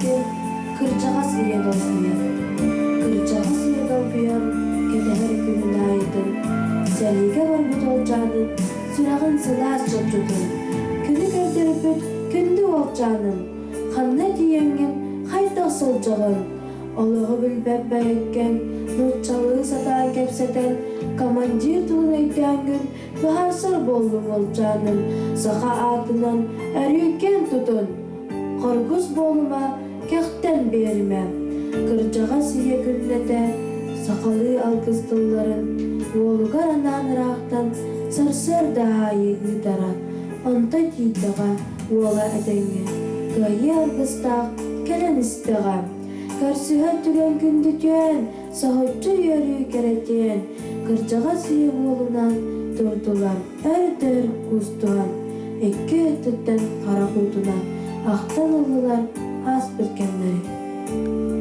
Коркин кырдьаҕас ийэ долгуйар. Кырдьаҕас ийэ долгуйан кэтэһэр күнүн аайытын, сэриигэ барбыт олдьаанын сүрэҕин сылаас чопчутун, күнү көрдөрбүт күндү уолчаанын, ханна тиийэҥҥин хайдах сылдьаҕын, олоҕу билбэт бэйэккэҥ, нууччалыы сатаан кэпсэтэн, командир тылын өйдөөҥҥүн быһаарсар буоллуҥ уолчааным, саха аатынан өрүүкэн тутун, хоргус буолума, кэхтэн биэримэ. Кырдьаҕас ийэ күннэтэ сахалыы алгыс тылларын уолугар анаан ыраахтан сарсыарда аайы ыытара, онто тиийдэҕэ уола этэҥҥэ кыайыы аргыстаах кэлэн истэҕэ. Көрсүһэр түгэн күндүтүөн, соһуччу үөрүү кэрэтиэн, кырдьаҕас ийэ уолунаан турдулар өр-дөр куустуһан, икки өттүттэн харах уутунан ахтан ыллылар ааспыт кэмнэри.